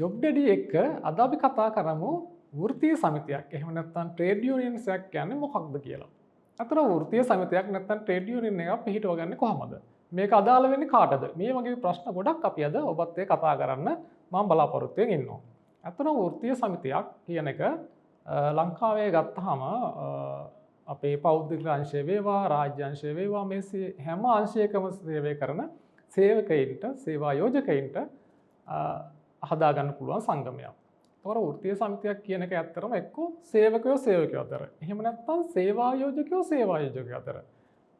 Job daddy එක්ක අද අපි කතා කරමු වෘත්තීය සමිතියක්. එහෙම නැත්නම් ට්‍රේඩ් යුනියන්ස් එකක් කියන්නේ මොකක්ද කියලා. අතර වෘත්තීය සමිතියක් නැත්නම් ට්‍රේඩ් යුනියන් එකක් පිහිටවගන්නේ කොහොමද? මේක අදාළ වෙන්නේ කාටද? මේ වගේ ප්‍රශ්න ගොඩක් අපි අද ඔබත් එක්ක කතා කරන්න මම බලාපොරොත්තු වෙමින් ඉන්නවා. අතර වෘත්තීය සමිතියක් කියන එක ලංකාවේ ගත්තාම අපේ පෞද්ගලික අංශය වේවා, රාජ්‍ය අංශය වේවා, මේ හැම අංශයකම සේවය කරන සේවකයින්ට, සේවා යෝජකයින්ට හදාගන්න පුළුවන් සංගමයක්. එතකොට වෘත්තීය සමිතියක් කියන එක ඇත්තටම එක්කෝ සේවකයෝ සේවකයෝ අතර, එහෙම නැත්නම් සේවා යෝජකයෝ සේවා යෝජකයෝ අතර,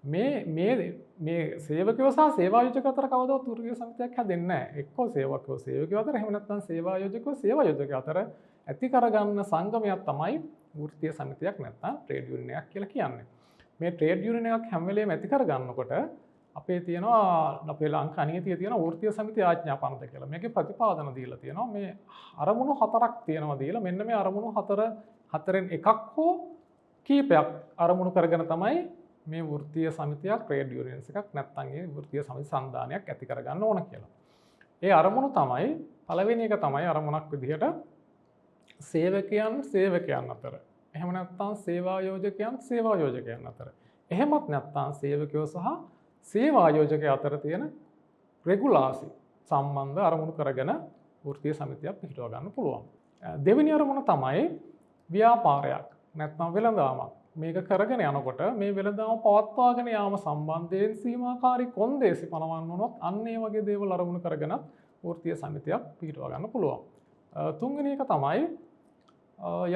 මේ මේ මේ සේවකයෝ සහ සේවා යෝජකයෝ අතර කවදාවත් වෘත්තීය සමිතියක් හැදෙන්නේ නැහැ. එක්කෝ සේවකයෝ සේවකයෝ අතර, එහෙම නැත්නම් සේවා යෝජකයෝ සේවා යෝජකයෝ අතර ඇති කරගන්න සංගමයක් තමයි වෘත්තීය සමිතියක් නැත්නම් ට්‍රේඩ් යුනියන් එකක් කියලා කියන්නේ. මේ ට්‍රේඩ් යුනියන් එකක් හැම වෙලේම ඇති කරගන්නකොට අපේ තියෙනවා, අපේ ලංකා නීතියේ තියෙන වෘත්තීය සමිති ආඥා පනත කියලා. මේකේ ප්‍රතිපාදන දීලා තියෙනවා. මේ අරමුණු හතරක් තියෙනවා දීලා. මෙන්න මේ අරමුණු හතරෙන් එකක් හෝ කීපයක් අරමුණු කරගෙන තමයි මේ වෘත්තීය සමිතියක්, ට්‍රේඩ් යුනියන්ස් එකක් නැත්නම් ඒ වෘත්තීය සමිති සන්ධානයක් ඇති කරගන්න ඕන කියලා. ඒ අරමුණු තමයි, පළවෙනි එක තමයි අරමුණක් විදිහට සේවකයන් සේවකයන් අතර, එහෙම නැත්නම් සේවා යෝජකයන් සේවා යෝජකයන් අතර, එහෙමත් නැත්නම් සේවකයෝ සහ සේවා යෝජකයෝ අතර තියෙන රෙගුලාසි සම්බන්ධ අරමුණු කරගෙන වෘත්තීය සමිතියක් පිහිටුවා ගන්න පුළුවන්. දෙවෙනි අරමුණ තමයි ව්‍යාපාරයක් නැත්නම් වෙළඳාමක්. මේක කරගෙන යනකොට මේ වෙළඳාම පවත්වාගෙන යාම සම්බන්ධයෙන් සීමාකාරී කොන්දේසි පනවන්න වුණොත් අන්න ඒ වගේ දේවල් අරමුණු කරගෙන වෘත්තීය සමිතියක් පිහිටුවා ගන්න පුළුවන්. තුන්වෙනි එක තමයි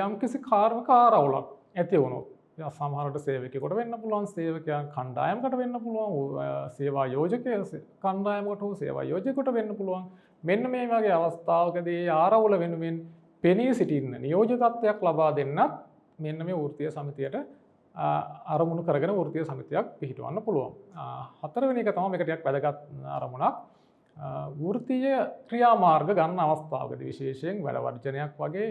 යම්කිසි කාර්මික ආරවුලක් ඇති වුණොත්, සමහරට සේවකයෙකුට වෙන්න පුළුවන්, සේවකයන් කණ්ඩායමකට වෙන්න පුළුවන්, සේවා යෝජකය කණ්ඩායමකට හෝ සේවා යෝජකයෙකුට වෙන්න පුළුවන්. මෙන්න මේ වගේ අවස්ථාවකදී ආරවුල වෙනුවෙන් පෙනී සිටින්න නියෝජ්‍ය තත්ත්වයක් ලබා දෙන්නත් මෙන්න මේ වෘත්තීය සමිතියට අරමුණු කරගෙන වෘත්තීය සමිතියක් පිහිටවන්න පුළුවන්. හතරවෙනි එක තමයි මේක ටිකක් වැදගත් අරමුණක්. වෘත්තීය ක්‍රියාමාර්ග ගන්න අවස්ථාවකදී, විශේෂයෙන් වැඩ වර්ජනයක් වගේ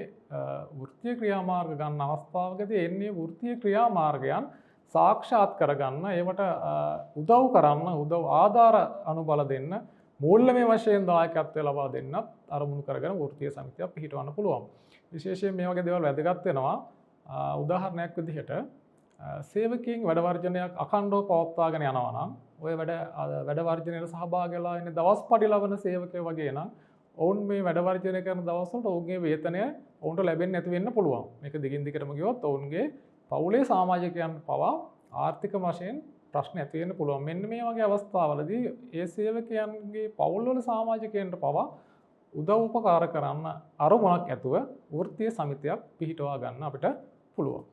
වෘත්තීය ක්‍රියාමාර්ග ගන්න අවස්ථාවකදී එන්නේ වෘත්තීය ක්‍රියාමාර්ගයන් සාක්ෂාත් කරගන්න, ඒවට උදව් කරන්න, උදව් ආධාර අනුබල දෙන්න, මූල්‍යමය වශයෙන් දායකත්වය ලබා දෙන්නත් අරමුණු කරගෙන වෘත්තීය සමිතියක් පිහිටවන්න පුළුවන්. විශේෂයෙන් මේ වගේ දේවල් වැදගත් වෙනවා. උදාහරණයක් විදිහට සේවකයින් වැඩ වර්ජනයක් අඛණ්ඩව පවත්වාගෙන යනවා නම්, ඔය වැඩ වර්ජනයට සහභාගී වෙලා ඉන්නේ දවස් පඩි ලබන සේවකයෝ වගේ නම්, ඔවුන් මේ වැඩ වර්ජනය කරන දවස්වලට ඔවුන්ගේ වේතනය ඔවුන්ට ලැබෙන්නේ නැති වෙන්න පුළුවන්. මේක දිගින් දිගටම ගියොත් ඔවුන්ගේ පවුලේ සමාජිකයන් පවා ආර්ථික වශයෙන් ප්‍රශ්න ඇති වෙන්න පුළුවන්. මෙන්න මේ වගේ අවස්ථාවලදී ඒ සේවකයන්ගේ පවුල්වල සමාජිකයන්ට පවා උදව් උපකාර කරන්න අරමුණක් ඇතුව වෘත්තීය සමිතියක් පිහිටවා ගන්න අපිට පුළුවන්.